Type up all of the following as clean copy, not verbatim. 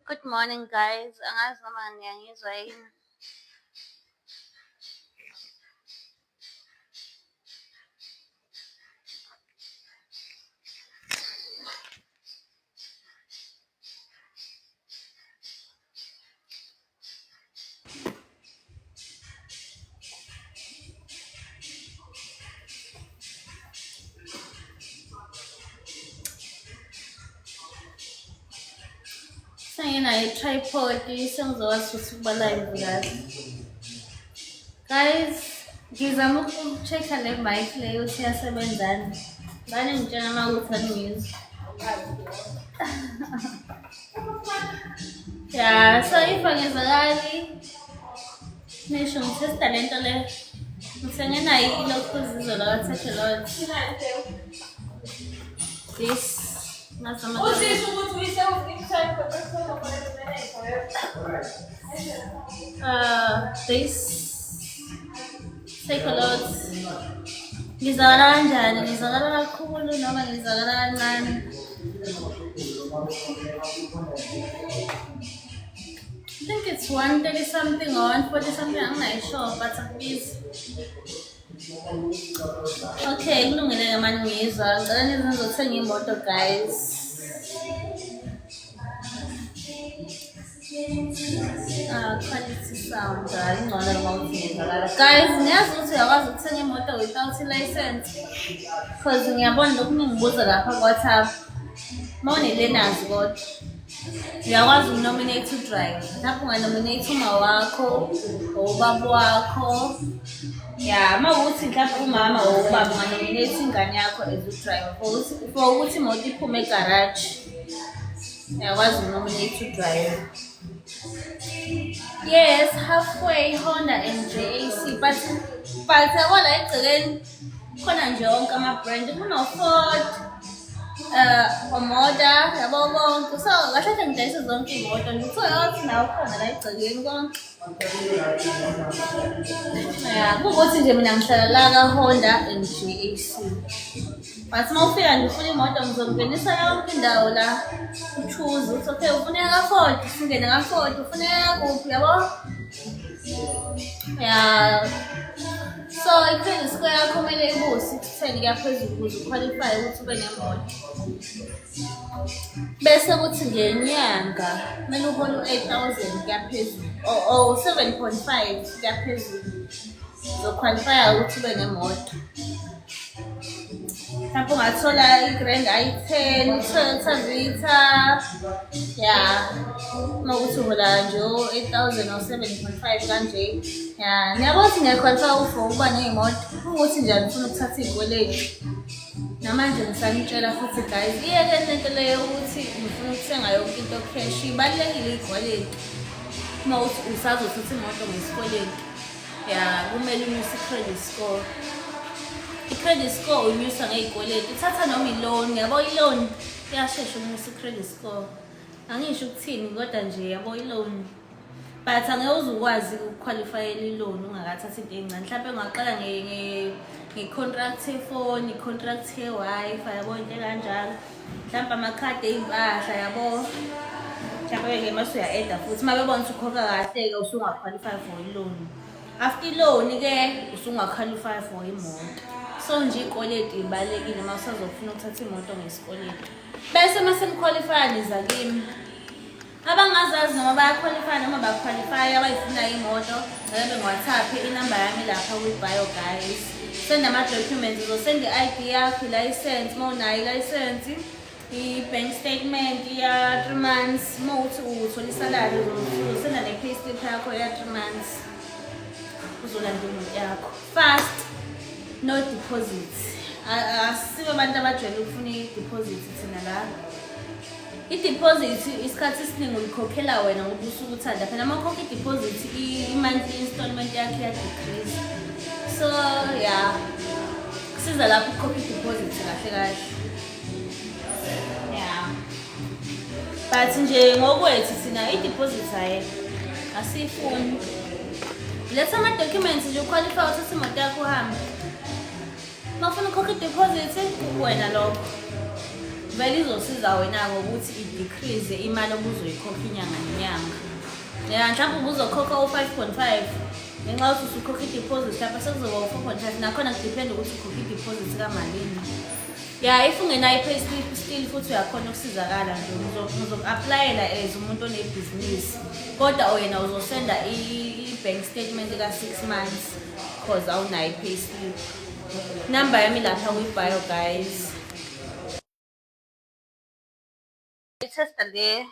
Good morning guys, angazi noma niyangizwa yini. Senginayo i-tripod sengizokwazi futhi ukuba live kahle. Guys, ngizama uku-check-a le mic le ukuthi iyasebenzani. Bani ngitshela uma kuthi aningizwa. Yeah, so if angizakali nisho ngithesta le nto le ngithenge nayo ilokhu izolo ka-Takealot. This ngazama Usisho ukuthi This take a lot. Ngizakala kanjani? Ngizakala kakhulu noma ngizakala kancane? I think it's 130 something or 140 something, I'm not sure, but akubizi. Okay, kulungile-ke mani ngizwa. Ngicela nize nizothenga imoto guys. Ah, quality sound, hayi ingcono noma uthi ngiyezwakala. Guys, niyazi ukuthi uyakwazi ukuthenga imoto without i-license? Cause ngiyabona lokhu ningibuza lapha ku-WhatsApp. Uma une-learners kodwa uyakwazi ukunominate udriver. Mhlawumbe unganominate uma wakho or ubaba wakho. Ya, uma kuwukuthi mhlawumbe umama or ubaba unganominate ingane yakho as udriver for ukuthi imoto iphume egaraji. Uyakwazi ukunominate udriver. Yes, halfway Honda and JAC but yabo la egcekeni khona nje wonke ama-brand kuno-Ford, Omoda, yabo konke. So kahle kahle ngidayisa zonke iy'moto nje uToyota nawo khona la egcekeni konke. Ya, kuwukuthi nje mina ngihlala la ka-Honda and JAC. But uma ufika nje ufuna imoto ngizongenisa yonke indawo la uchoose ukuthi okay ufuna eka-Ford singene ka-Ford ufuna ekakuphi yabo. Ya. So i-credit score yakho kumele ibe u-610 kuya phezulu ukuze uqualify ukuthi ube nemoto. Bese kuthi ngenyanga kumele uhole u-8,000 kuya phezulu or 7.5 kuya phezulu. Uzoqualify ukuthi ube nemoto. Mhlawumbe ungathola i-Grand i10, i-Toyota Vita. Ya. Uma ukuthi uhola nje o-8,000 or 7.5 kanje. Ya, niyabona ukuthi ngiyaqualify for ukuba ney'moto. Ukuthi nje angifuni ukuthatha iy'kweletu. Namanje ngisanitshela futhi guys, iyeke lento leyo ukuthi ngifuna ukuthenga yonke into cash. Ibalulekile iy'kweletu. Uma uthi usazothatha imoto ngesikweletu. Ya, kumele unyuse i-credit score. I-credit score unyusa ngey'kweletu. Uthatha noma i-loan, yabo i-loan iyashesha ukunyusa i-credit score. Angisho ukuthini kodwa nje yabo i-loan. But angeke uze ukwazi ukuqualifyela i-loan ungakathathi into ey'ncane. Mhlawumbe ungaqala nge-contract yefoni, i-contract ye-Wi-Fi yabo into ekanjalo. Mhlawumbe amakhadi ey'mpahla yabo. Mhlawumbe-ke mase uya-add-a futhi uma bebona ukuthi ukhokha kahle-ke usunga-qualify for i-loan. After i-loan-ke usunga-qualify for imoto. So nje iy'kweletu y'balulekile uma usazofuna ukuthatha imoto ngesikweletu. Bese uma seniqualify niza kimi. Abangazazi noma bayaqualify noma baqualify abayifunayo imoto ngicela bengi-WhatsApp inamba yami lapha kwi-bio guys. Send ama-documents, uzosenda i-ID yakho, i-license uma unayo i-license, i-bank statement ya 3 months, uma uthi uthola isalary uzosenda ne-payslip yakho ya 3 months. Uzolanda imoto yakho. Fast, no deposit. Asibo abantu abajwayele ukufuna i-deposit thina la. I-deposit isikhathi esiningi uyikhokhela wena ngoba usuke uthanda. Phela uma ukhokha i-deposit i-monthly installment yakho iya-decrease. So yeah, kusiza lapho ukukhokha i-deposit kahle kahle. Yeah. But nje ngokwethu thina i-deposit hhayi asiyifuni. Letha ama-documents nje uqualify uthathe imoto yakho uhambe. Uma ufuna ukhokha i-deposit kuwena lokho. Vele izosiza wena ngokuthi i-decrease imali obuzoyikhokha inyanga nenyanga. Ya, mhlawumbe ubuzokhokha u-5.5 ngenxa yokuthi usukhokha i-deposit lapha sekuzoba u-4.5, nakhona kudepend ukuthi ukhokha i-deposit kamalini. Ya, if ungenayo i-payslip still futhi uyakhona ukusizakala nje, ngizoku-applyela as umuntu onebhizinisi, kodwa wena uzosenda i-bank statement ka-6 months cause awunayo i-payslip. Number yami lapha kwi-bio guys. I-testa le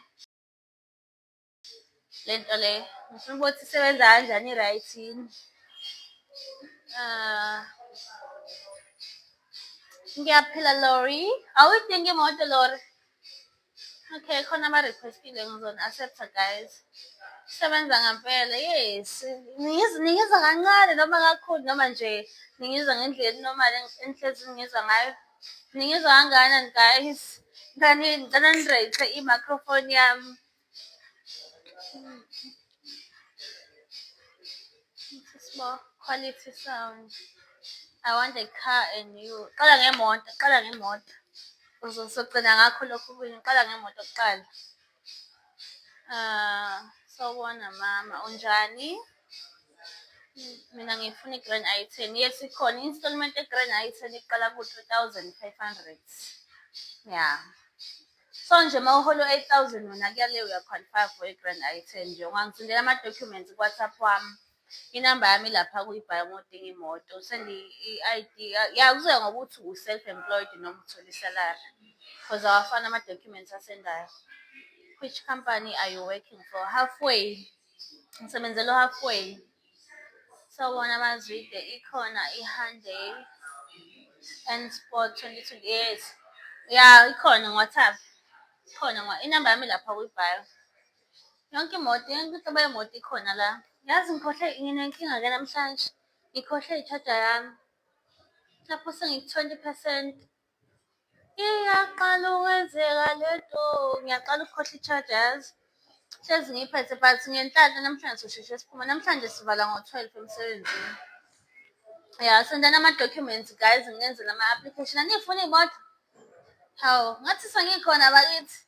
lento le, ngifuna ukuthi isebenza kanjani, i-right yini. Ngiyaphila Lori, awuyidingi imoto Lori? Okay, khona aba-request-ile ngizoni-accept-a guys. Isebenza ngempela, yes. Ningizwa kancane noma kakhulu noma nje ningizwa ngendlela e-normal enihlezi ningizwa ngayo. Ningizwa kangakanani guys? Ngicela ni-rate i-microphone yami. Small quality sound. I want a car and you. Qala ngemoto, qala ngemoto. Uzogcina ngakho lokhu okunye, qala ngemoto kuqala. Sawubona mama, unjani? Mina ngifuna i-Grand i10. Yes, ikhona i-installment ye-Grand i10 iqala ku-3,500. Yeah. So nje uma uhola u-8,000 wena kuyale uya-qualify for i-Grand i10 nje. Ungangisendela ama-documents ku-WhatsApp wami. Inamba yami ilapha kwi-bio uma udinga imoto. Usende i-ID. Ya, kuzoya ngokuthi u-self-employed noma uthola i-salary. Because awafani ama-documents asendayo. Which company are you working for? Halfway. Ngisebenzela u-Halfway. Sawubona Mazwide, ikhona i-Hyundai N-Sport 2020? Yes. Ya, ikhona ngo-WhatsApp. Ikhona, inamba yami ilapha kwi-bio. Yonke imoto, yonke inhlobo yemoto ikhona la. Yazi ngikhohlwe, nginenkinga-ke namhlanje. Ngikhohlwe i-charger yami. Lapho sengiku-20%. Iyaqala ukwenzeka lento. Ngiyaqala ukukhohlwa i-charger yazi. Hlezi ngiyiphethe but ngenhlanhla namhlanje sosheshe siphume. Namhlanje sivala ngo-12 emsebenzini. Ya, sendani ama-documents guys, ngenzele ama-application. Aniyifuni iy'moto? Hawu, ngathi sengikhona bakithi.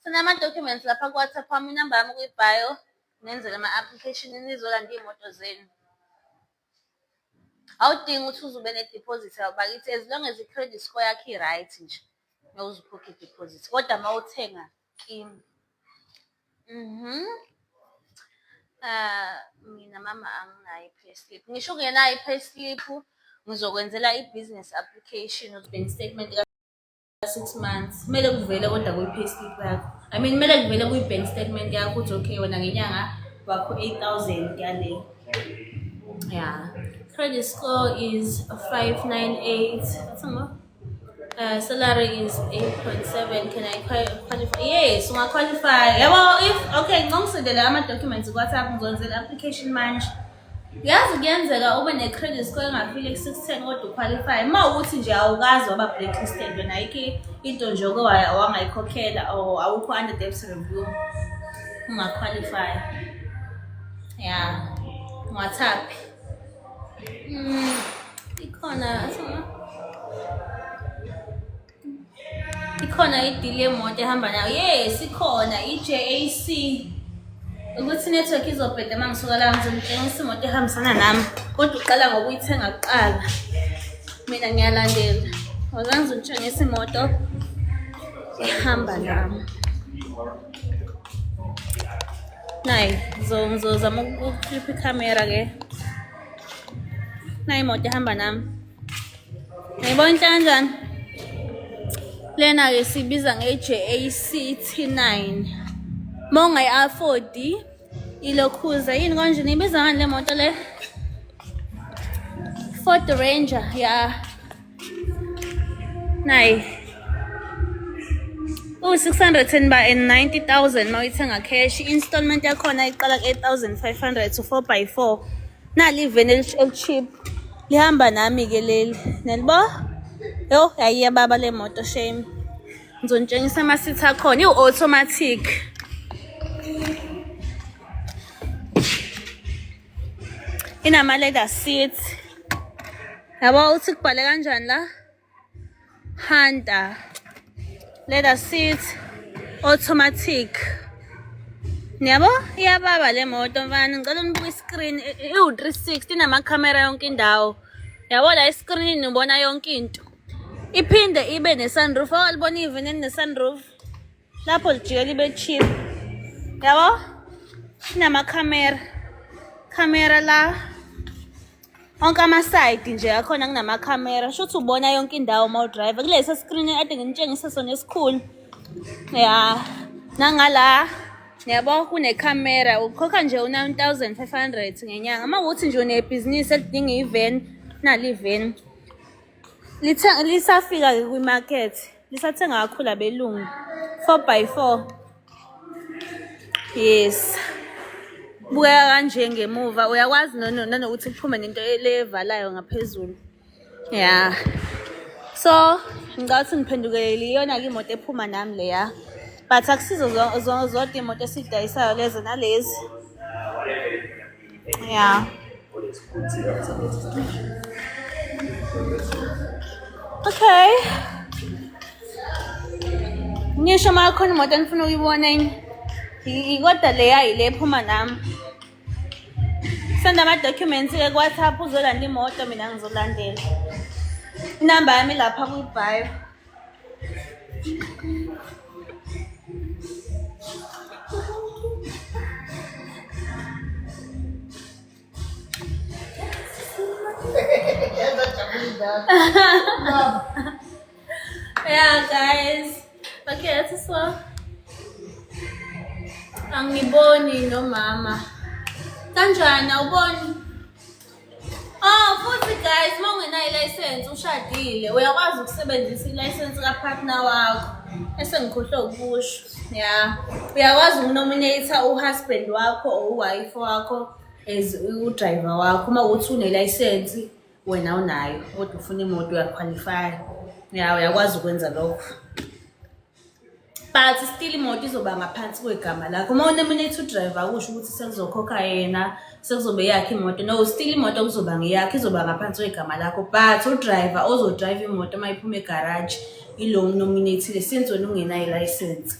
Senda ama-documents lapha ku-WhatsApp wami, inamba yami kwi-bio. Ngenzele ama-application nizolanda iy'moto zenu. Awudingi ukuthi uze ube ne-deposit bakithi, as long as i-credit score yakho i-right nje, ngeke uze ukhokhe i-deposit. Kodwa uma uthenga kimi. Mina mama anginayo i-payslip. Ngisho ungenayo i-payslip, ngizokwenzela i-business application, bank statement ka-6 months. Kumele kuvele kodwa kwi-payslip yakho. I mean, kumele kuvele kwi-bank statement yakho ukuthi okay, wena ngenyanga wakho 8,000 yale. Yeah. Credit score is 598. Salary is 8.7. Can I qualify? Yes, unga-qualify. Yabo, if okay, ngongisendele ama-documents ku-WhatsApp, ngizowenzela i-application manje. Yazi kuyenzeka ube ne-credit score engafiki ku-610 kodwa u-qualify. Uma ukuthi nje awukazi waba blacklisted wena, ayikho into nje oke wangayikhokhela or awukho under debt review, unga-qualify. Yeah. WhatsApp. Ikhona ikhona i-deal yemoto ehamba nayo. Yes, ikhona i-JAC. Ukuthi i-network izobheda uma ngisuka la, ngizonitshengisa imoto ehambisana nami. Kodwa uqala ngokuyithenga kuqala. Mina ngiyalandela. Ngoba ngizonitshengisa imoto ehamba nami. Nayi, ngizozama ukukhipha ikhamera ke. Nayi imoto ehamba nami. Ngiyibona inhle kanjani? Lena-ke siyibiza nge-JAC T9. Uma ungayi-afford ilokhuza yini konje, niyibiza ngani le moto le? Ford Ranger, ya. Nayi. U-690,000 uma uyithenga cash. I-installment yakhona iqala ku-8,500 to 4 by 4. Nali iveni eli-cheap. Lihamba nami-ke leli. Nelibo? Yo, ayiyababa le moto shame. Ngizonitshengisa ama-seat akhona. Iwu-automatic. Inama-leather seats. Yabo uthi kubhale kanjani la? Hunter. Leather seat, automatic. Niyabo? Iyababa le moto mfana. Ngicela nibuke iscreen iwu-360 inamakhamera yonke indawo. Yabo la escreenini ubona yonke into. Iphinde ibe ne-sunroof. Awalibona iveni eline-sunroof. Lapho lijike libe cheap. Yabo? Inamakhamera. Camera la. Onke ama-side nje akhona kunamakhamera. Shuthi ubona yonke indawo uma udriver. Kulesi screen ade nginitshengisa sona esikhulu. Ya. Nangala yabo kunekhamera ukhokha nje u-9500 ngenyanga. Uma kuwukuthi nje unebhizinisi elidinga iveni, nali iveni. Lisafika-ke kwimakethe. Lisathenga kakhulu abelungu. 4x4. Yes. Bukeka kanje ngemuva uyakwazi nanokuthi uphume nento le evalayo ngaphezulu. Yeah. So, ngicabanga ukuthi ngiphendukelele iyona-ke imoto ephuma nami leya. But akusizo zodwa iy'moto esiyidayisayo lezo nalezi. Yeah. Okay. Ngisho uma khona imoto enifuna ukuyibona enye. Kodwa leya yile ephuma nami. Senda ama-documents-ke ku-WhatsApp uzolanda imoto mina ngizolandela. Inamba yami lapha kwi-bio. Yeah, guys. Okay, that's all. Angiboni nomama. Kanjani awuboni? Oh, futhi guys, uma ungenayo ilayisensi ushadile, uyakwazi ukusebenzisa ilayisensi kapartner wakho. Esengikhohlwe ukusho. Yeah. Uyakwazi ukunominate uhusband wakho or uwife wakho as udriver wakho uma ukuthi unelayisensi wena unayo kodwa ufuna imoto uyaqualify. Yeah, uyakwazi ukwenza lokho. But still imoto izoba ngaphansi kwegama lakho. Uma unominate udriver akusho ukuthi sekuzokhokha yena, sekuzobe yakhe imoto. No, still imoto kuzoba ngeyakho, izoba ngaphansi kwegama lakho. But udriver ozodrive imoto uma iphuma egaraji ilo umnominate since wena ungenayo ilayisensi.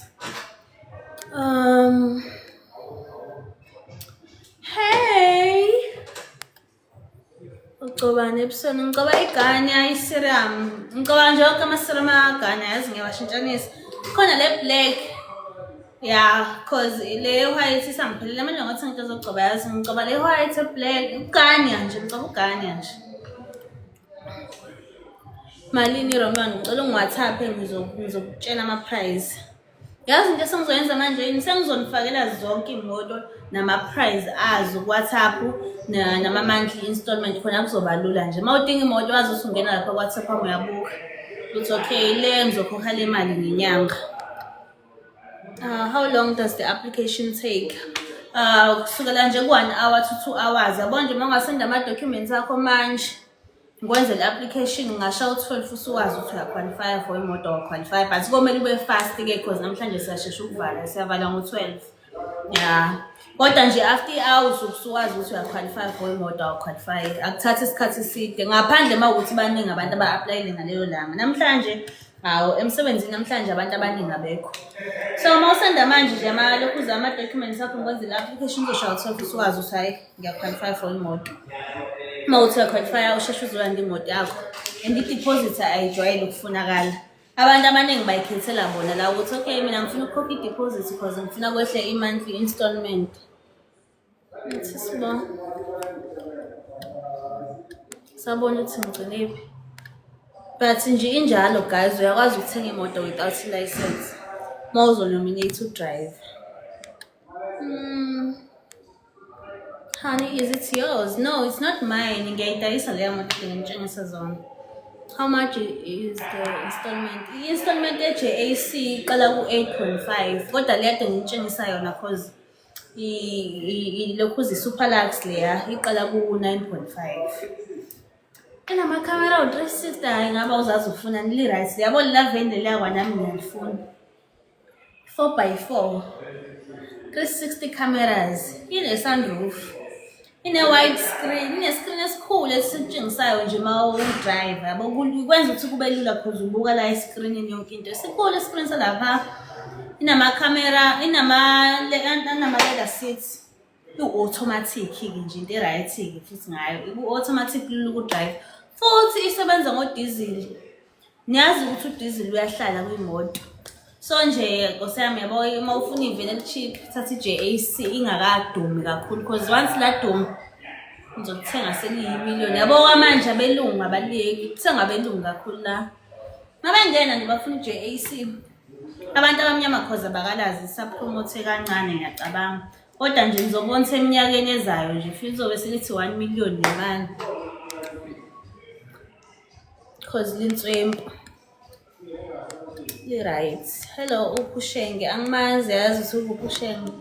Hey. Ugcobani ebusweni? Ngigcoba iGarnier i-serum. Ngigcoba nje wonke ama-serum aGarnier, yazi ngiyawashintshanisa. Khona le black. Yeah, cause le white isangiphelele manje ngathi ngento zokugcoba yazi ngigcoba le white black, uGarnier nje, ngigcoba uGarnier nje. Malini Roman? Ngicela ungi-WhatsApp ngizokutshela ama-price. Yazi into esengizoyenza manje yini? Sengizonifakela zonke iy'moto nama-price azo ku-WhatsApp nama-monthly installment khona kuzoba lula nje. Uma udinga imoto wazi ukuthi ungena lapha ku-WhatsApp wami uyabuka ukuthi okay le ngizokhokha le mali ngenyanga. How long does the application take? Kusukela nje ku-1 hour to 2 hours. Yabo nje uma ungasenda ama-documents akho manje ngikwenze le application ngingasha u-12 usuwazi ukuthi uyaqualifya for imoto waqualifya, but komele ube fast-ke cause namhlanje siyashesha ukuvala, siyavala ngo-12. Ya, kodwa nje after i-hour usuke usuwazi ukuthi uyaqualifya for imoto awuqualify. Akuthathi isikhathi eside ngaphandle uma ukuthi baningi abantu aba-aplayile ngalelo langa. Namhlanje hawu emsebenzini namhlanje abantu abaningi abekho. So uma usenda manje nje amalokhuza ama-documents akho ngikwenze le application uzoshaya u-12 usuwazi ukuthi hhayi ngiyaqualify for imoto. Uma uthi uyaqualify usheshe uzolanda imoto yakho. And i-deposit ayijwayele ukufunakala. Abantu abaningi bayikhethela bona la ukuthi okay mina ngifuna ukukhokha i-deposit because ngifuna kwehle i-monthly installment. Athi sibo. Sabona ukuthi ngigcinephi. But nje injalo guys, uyakwazi ukuthenga imoto without i-license. Uma uzonominate udriver. Honey, is it yours? No, it's not mine. Ngiyayidayisa leya moto ngitshengisa zona. How much is the installment? I-installment ye-JAC iqala ku-8.5 kodwa le kade ngitshengisa yona cause ilokhu i-Super leya iqala ku-9.5. Inamakhamera awu-360 hhayi ngaba uzazi ufuna li-right. Yabo lela veni leliya kwanami ngiyalifuna. 4x4 360 cameras ine-sunroof. Ine-wide screen, ine-screen esikhulu esikutshengisayo nje uma u-drive yabo, kwenza ukuthi kube lula cause ubuka la eskrinini yonke into. Sikhulu iskrini salapha, inamakhamera, inama-leather seats. Iwu-automatic-ke nje into e-right-ke futhi ngayo, iku-automatic lula uku-drive futhi isebenza ngodizili. Niyazi ukuthi udizili uyahlala kwimoto. So nje nkosi yami yabo, uma ufuna iveni eli-cheap thatha i-JAC ingakadumi kakhulu because once laduma ngizokuthenga seliyimiliyoni. Yabo kwamanje abelungu abaliyeki, kuthenga abelungu kakhulu la. Mabengena nje bafuna i-JAC. Abantu abamnyama cause abakalazi isapromothe kancane ngiyacabanga. Kodwa nje ngizobona ukuthi eminyakeni ezayo nje lizobe selithi 1 million nemali. Cause linswempu. Li-right. Hello uPhushenge, angimazi yazi ukuthi uPhushenge.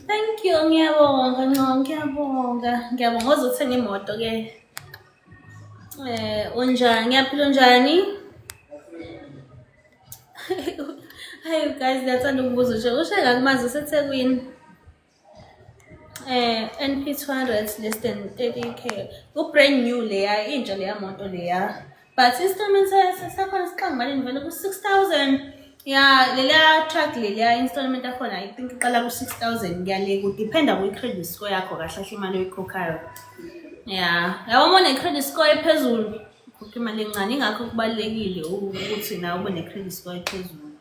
Thank you, ngiyabonga nco, ngiyabonga. Ngiyabonga ozothenga imoto ke. Eh, unjani? Ngiyaphila unjani? Hayi guys, ngiyathanda ukubuza nje. Ushenge angimazi useThekwini. Eh, NP 200 less than 30K. Ku brand new leya, intsha leya moto leya. But installment sakhona siqanga malini vele ku 6000. Ya, leliya truck leliya installment yakhona I think iqala ku 6000 kuya le, ku dependa kwi credit score yakho kahle kahle imali oyikhokhayo. Ya, yabo uma une credit score ephezulu ukhokha imali encane, ingakho kubalulekile ukuthi nawe ube ne credit score ephezulu.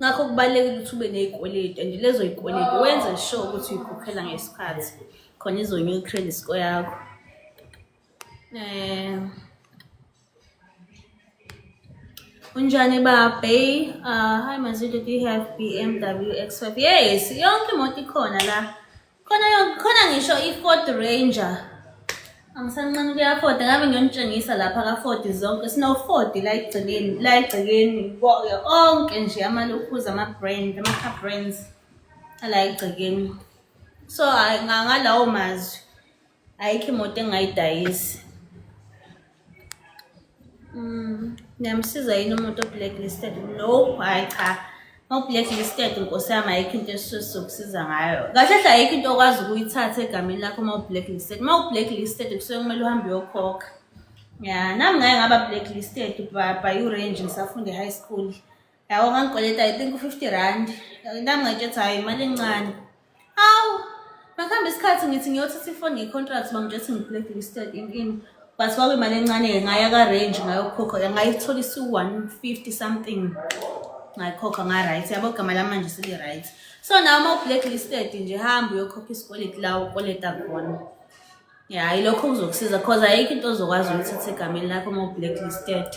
Ngakho kubalulekile ukuthi ube ney'kweletu and lezo y'kweletu wenze sure ukuthi uyikhokhela ngesikhathi khona izonyuka i-credit score yakho. Eh, unjani babe? Hi Mazido, do you have BMW X5? Yes, yonke imoto ikhona la. Khona yonke, khona ngisho i-Ford Ranger. Angisanqeni ukuya Ford, ngabe ngiyonitshengisa lapha ka-Ford zonke. Sino-Ford la egcineni, la egcekeni, onke nje amalokhuza, ama-brand, ama-car brands ala egcekeni. So ngalawo mazwi ayikho imoto engingayidayisi. Niyamsiza yini umuntu o-blacklisted? No, hhayi cha. Uma u-blacklisted nkosi yami ayikho into esisuke sizokusiza ngayo. Kahle kahle ayikho into okwazi ukuyithatha egameni lakho uma u-blacklisted. Uma u-blacklisted kusuke kumele uhambe uyokhokha. Ya, nami ngake ngaba blacklisted by u-range ngisafunda e-high school. Yabo ngangikweleta I think u-50 rand. Nami ngayitsho hhayi imali encane. Hawu, makuhamba isikhathi ngithi ngiyothatha ifoni nge-contract bangitshela ukuthi ngi-blacklisted in in. But kwakuyimali encane-ke ngaya ka-range ngayokhokha ngayithola isu-150 something. Ngayikhokha nga-right, yabo igama lami manje seli-right. So nawe uma u-blacklisted nje hamba uyokhokha isikweletu la ukweleta khona. Ya, yilokho kuzokusiza cause ayikho into ozokwazi ukuyithatha egameni lakho uma u-blacklisted.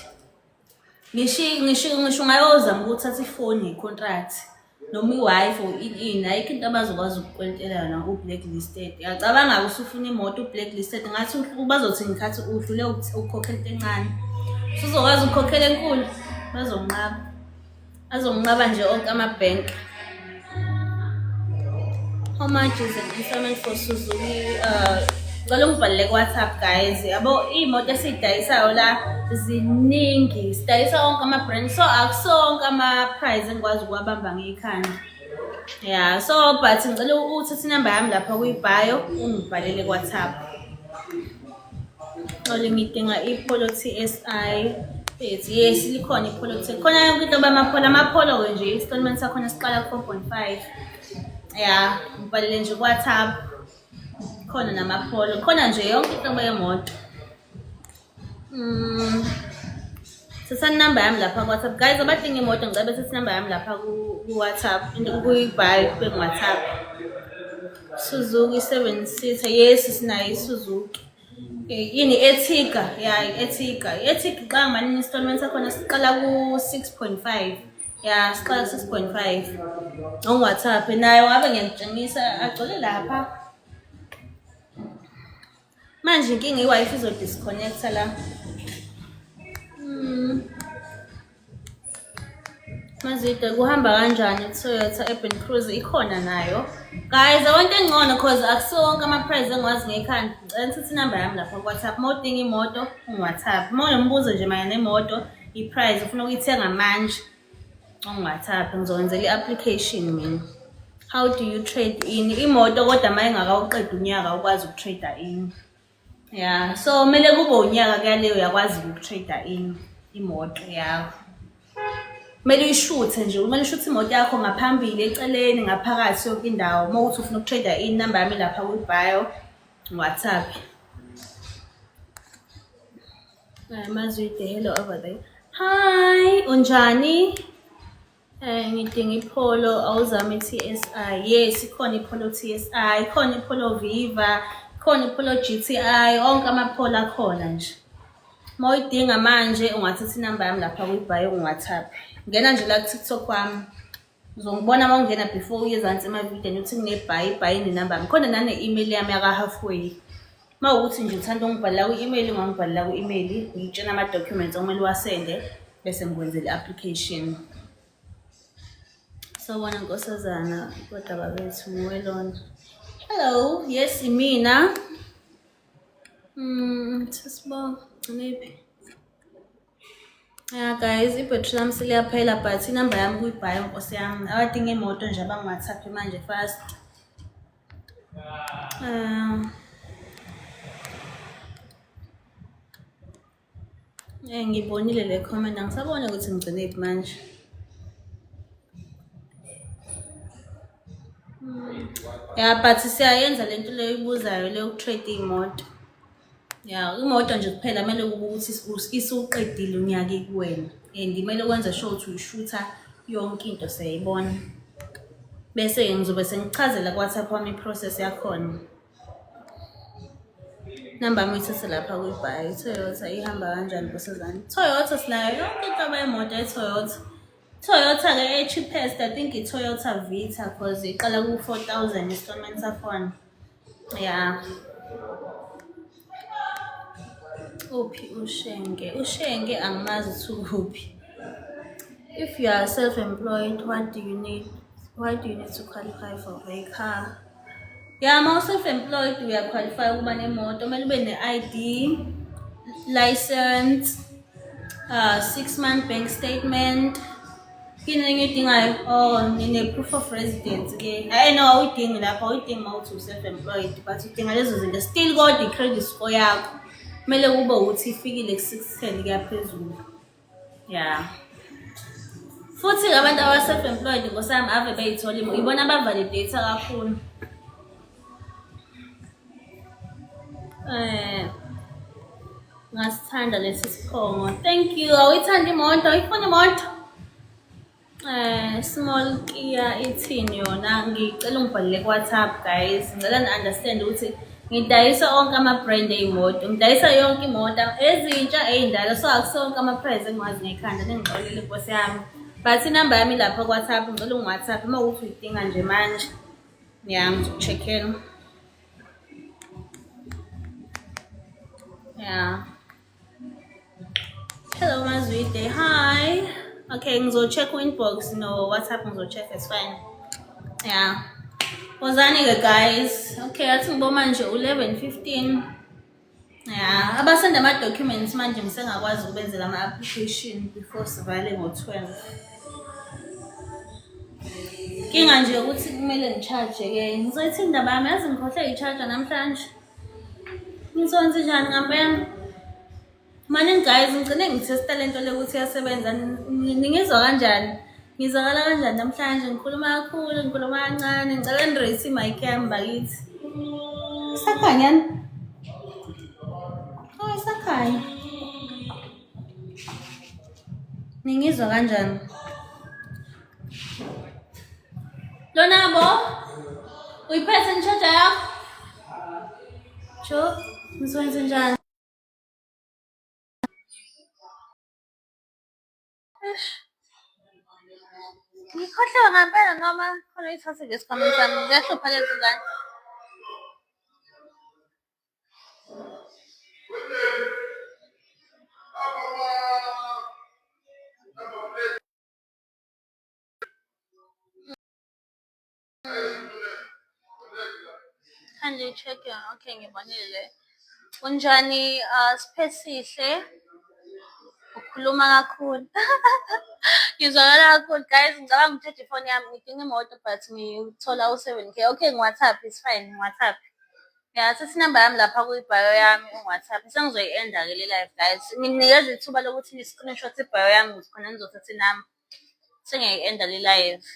Ngisho ngisho ngisho ungayozama ukuthatha ifoni nge-contract noma i-Wi-Fi or ini ini, ayikho into abazokwazi ukukweletela yona u-blacklisted. Uyacabanga-ke usufuna imoto u-blacklisted ngathi bazothi ngikhathi uhlule ukukhokhela into encane. Usuzokwazi ukukhokhela enkulu, bazonqaba. Azonqaba nje onke amabhenki. How much is an installment for Suzuki? Ngicela ungibhalele ku-WhatsApp guys. Yabo iy'moto esiyidayisayo la ziningi. Sidayisa wonke ama-brand so akusonke ama-price engikwazi ukuwabamba ngekhanda. Yeah, so but ngicela uthathe inamba yami lapha kwi-bio ungibhalele ku-WhatsApp. Xoli ngidinga i-Polo TSI. Ethi yes likhona i-Polo TSI. Khona yonke inhlobo yama-Polo. Ama-Polo-ke nje installment sakhona siqala ku-4.5. Ya, ngibhalele nje ku-WhatsApp. Khona nama-Polo. Khona nje yonke inhlobo yemoto. Thathani inamba yami lapha ku-WhatsApp. Guys, abadinga imoto ngicela bethathe inamba yami lapha ku-WhatsApp. Kuyi-bio kwi-WhatsApp. Suzuki 7 seater. Yes, sinayo i-Suzuki. Yini i-Ertiga, ya i-Ertiga. I-Ertiga iqala ngamalini installment sakhona siqala ku-6.5. Ya, siqala ku-6.5. On-WhatsApp nayo ngabe ngiyakutshengisa agcwele lapha. Manje inkinga i-Wi-Fi izo-disconnect-a la. Mazide kuhamba kanjani i-Toyota Urban Cruiser ikhona nayo. Guys, I want engcono cause akusiwo wonke ama-price engiwazi ngekhanda. Ngicela nithathe inamba yami lapha ku-WhatsApp. Uma udinga imoto, ungi-WhatsApp. Uma unombuzo nje mayelana nemoto, i-price ufuna ukuyithenga manje, ungi-WhatsApp. Ngizokwenzela i-application mina. How do you trade in imoto kodwa uma ingakawuqedi unyaka ukwazi ukutrade in? Ya, so kumele kube unyaka kuyale uyakwazi ukutrade in imoto yakho. Kumele uyishuthe nje, kumele ushuthe imoto yakho ngaphambili, eceleni, ngaphakathi yonke indawo. Uma kuthi ufuna ukutrade in, inamba yami lapha kwi-bio, WhatsApp. Mazwide, hello over there. Hi, unjani? Ngidinga iPolo, awuzame i-TSI. Yes, ikhona iPolo TSI, ikhona iPolo Viva, ikhona iPolo GTI, onke amaPolo akhona nje. Uma uyidinga manje ungathatha inamba yami lapha kwi-bio ku-WhatsApp. Ngena nje la ku-TikTok wami. Uzongibona uma ungena before uye ezansi emavidiyweni uthi kune-bio, i-bio inenamba yami. Khona nane-email yami yaka-halfway. Uma wukuthi nje uthanda ukungibhalela kwi-email, ungangibhalela kwi-email, ngikutshena ama-documents okumele uwasende bese ngikwenzela i-application. Sawubona nkosazana, kodwa babethu nguwe lona. Hello, yes imina. Sisibonga, gcinephi? Yeah guys, ibhetri lami seliyaphela but inamba yami kwi-bio nkosi yami. Abadinga imoto nje abangi-WhatsApp manje fast. Ngibonile le comment, angisaboni ukuthi ngigcinephi manje. Ya, but siyayenza lento leyo ibuzayo le yokutrade iy'moto. Ya, imoto nje kuphela kumele kube ukuthi isuqedile unyaka ikuwena and kumele wenze sure ukuthi uyishutha yonke into siyayibona. Bese-ke ngizobe sengikuchazela ku-WhatsApp wami i-process yakhona. Namba yami uyithathe lapha kwi-bio. I-Toyota ihamba kanjani nkosazane? Toyota sinayo yonke inhlobo yemoto ye-Toyota. Toyota-ke e-cheapest I think i-Toyota Vita cause iqala ku-4,000 installment sakhona. Ya. Uphi uShenge? UShenge angimazi ukuthi ukuphi. If you are self-employed, what do you need? Why do you need to qualify for a car? Ya, uma u-self-employed uyaqualify ukuba nemoto, kumele ube ne-ID, license, 6-month bank statement. Yini enye oyidingayo? Oh, ne-proof of residence ke. Hhayi no, awuyidingi lapho, awuyidingi uma uthi u-self-employed, but udinga lezo zinto. Still kodwa i-credit score yakho kumele kube ukuthi ifikile ku-610 kuya phezulu. Ya. Futhi-ke abantu aba-self-employed nkosi yami ave beyithola imo, ibona abavalidate kakhulu. Ngasithanda lesi siphongo. Thank you. Awuyithanda imoto? Awuyifuni imoto? Small Kia ithini yona? Ngicela ungibhalele ku-WhatsApp guys. Ngicela ni-understand ukuthi ngidayisa onke ama-brand ey'moto. Ngidayisa yonke imoto, ezintsha, ey'ndala. So akusonke ama-price engiwazi ngekhanda, ningixolele nkosi yami. But inamba yami ilapha ku-WhatsApp, ngicela ungi-WhatsApp uma kuwukuthi uyidinga nje manje. Ya, ngizoku-check-ela. Yeah. Hello Mazwide, hi. Okay, ngizo-check u-inbox no WhatsApp ngizo-check, it's fine. Yeah. Wozani-ke guys. Okay, athi ngibo manje 11:15. Yeah, abasenda ama-documents manje ngisengakwazi ukubenzela ama-application before sivale ngo-12. Inkinga nje ukuthi kumele ngi-charge-ke. Ngizoyithi indaba yami, yazi ngikhohlwe i-charger namhlanje. Ngizokwenza njani ngampela? Manini guys, ngigcine ngithesta le nto le ukuthi iyasebenza. Ningizwa kanjani? Ngizwakala kanjani namhlanje? Ngikhuluma kakhulu, ngikhuluma kancane. Ngicela nirate i-mic yami bakithi. Isakhanya ni? Oh, isakhanya. Ningizwa kanjani? Lonabo, uyiphethe i-charger yakho? Jo, ngizokwenza njani? Ngikhohliwe ngampela noma khona uyithathe nje esikhwameni sami. Ziyahlupha lezi ngane. Kindly check your, okay, ngibonile. Unjani, Siphesihle? Ngikhuluma kakhulu. Ngizwakala kakhulu guys, ngicabanga ukuthatha ifoni yami ngidinga imoto but ngithola u-7 K. Okay, ngi-WhatsApp it's fine, ngi-WhatsApp. Ngiyathatha inamba yami lapha kwi-bio yami ungi-WhatsApp. Sengizoyi-end-a-ke le live guys. Ngininikeza ithuba lokuthi ni-screenshot i-bio yami ukuze khona nizothatha inamba. Sengiyayi-end-a le live.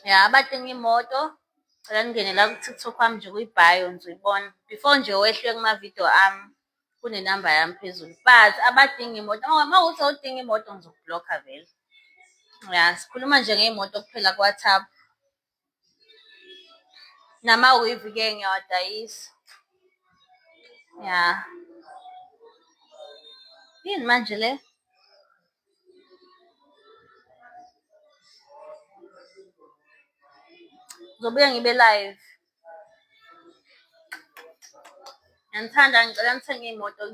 Ya, abadinga imoto cela ningene la ku-TikTok wami nje kwi-bio nizoyibona. Before nje wehle kuma-video ami kunenamba yami phezulu. But abadinga imoto, uma kuwukuthi awudingi imoto ngizoku-block-a vele. Ya, sikhuluma nje ngey'moto kuphela ku-WhatsApp. Nama-weave-ke ngiyawadayisa. Ya. Yini manje le? Ngizobuye ngibe live. Ngiyanithanda, ngicela nithenge iy'moto.